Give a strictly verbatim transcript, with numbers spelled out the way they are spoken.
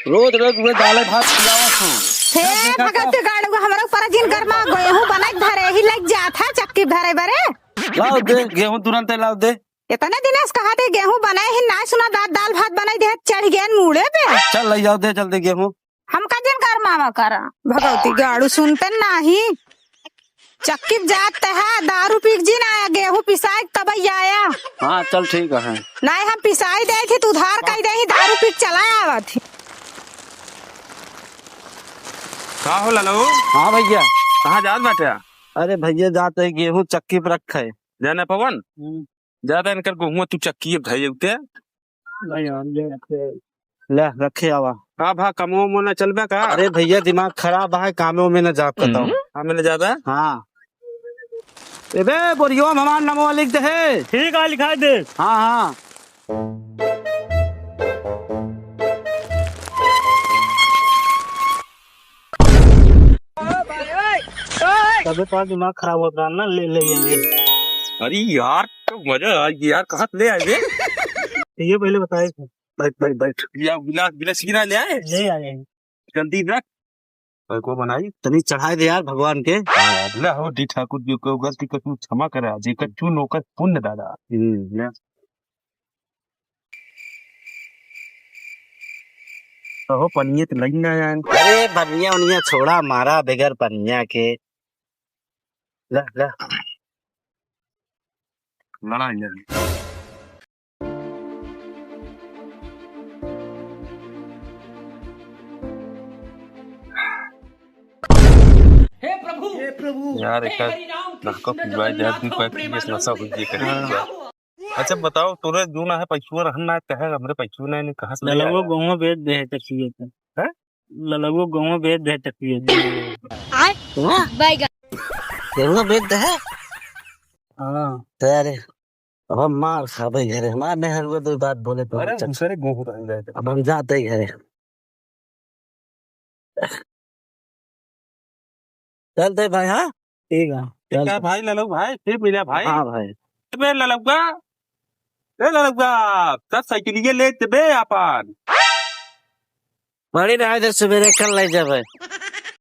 रोज रोज उहे दाले भात खियावत हो। हे जब देखा भगत तब। गाड़ू, हमरा ऊपर जिन गरमा, गेहूं बनाई धरे ही लग जात है चक्की धरे बरे। लाव दे, गेहूं तुरंत लाव दे। इतने दिने से कहा थे गेहूं बनाए ही ना सुना, दा-, दाल भात बनाई दे, चढ़ गए मूड़े पे। चल लई जाव दे जल्दी गेहूं। हमका जिन गरमावा करा, भगवती गाड़ू सुनते नाही। चक्की जात है, दारू पी के जिन आया, गेहूं पिसाई तब आया। हाँ, चल ठीक है। नाही हम पिसाई दे थी, तू उधार कई दे ही, दारू पी के चला आवत ही। का हो लालू? हाँ भैया। कहाँ जात बाटे? अरे भैया जात है गेहूं चक्की पर रखे। जाने पवन? हम्म। ज्यादा इनकर गेहूं तू चक्की अब धई उते। ले, रखे आवा। का भा, कमो मो ना चलबे का? अरे भैया, दिमाग खराब है, कामे में ना जाब कतौ। हम्म। कामे ना जाबे? हाँ। एबे, बोरियो में हमार नमवा लिख दे हे। ठीक है, लिखा दे। हाँ, हाँ। तबे तो दिमाग खराब होत रहा ना, ले, ले, ले, ले। अरे यार, तो मजा आ गया यार, कहाँ से ले आए बे? ये पहले बताए थे। बैठ, बैठ, बैठ। या गिलास, गिलास गिरा ले आए? ले आए। जल्दी रख। और को बनाई? तनी चढ़ाई दे यार भगवान के। हाँ यार, ले हो डी ठाकुर जी को गलती को तू क्षमा करे, आज एक चून ओकर पुण्य दादा। हम्म, ले। कहो, पनिये तो लई ना आए। अरे, पनिया उनिया छोड़ा, मारा बगैर पनिया के। ला, ला। लड़ाई लड़ी। हे प्रभु, हे प्रभु। यार, हे एक हरि राम नहका कृष्ण पिवाई जाए, जगन्नाथ तू पैक प्रेमानंद पिए, नशा हो जाए करे। हाँ। अच्छा बताओ, तोरे जो ना है पैसुआ रहन ना है, कहे हमरे पैसुआ ना है, नहीं कहाँ से ले ललगो आया? गहुआ बेच दे है चकिए पे। हैं? ललगो गहुआ बेच दे है चकिए पे। आय? वाह। बैगन। गहुआ बेच दे है? हाँ। तो यार, अब हम मार खाबे घरे, हमार मेहरुआ दो बात बोले तो अरे, चल। दूसरे गेहूं रह जाए। अब हम जाते घरे। चलते भाई, हाँ? ठीक है, ठीक है चलते। भाई, ललऊ भाई, फिर मिला भाई। हाँ भाई। ए बे ललउआ, ए ललउआ, दस साइकिलिये ले दे बे आपन। बड़ी रहा इधर, सुबेरे कल ले जाबे।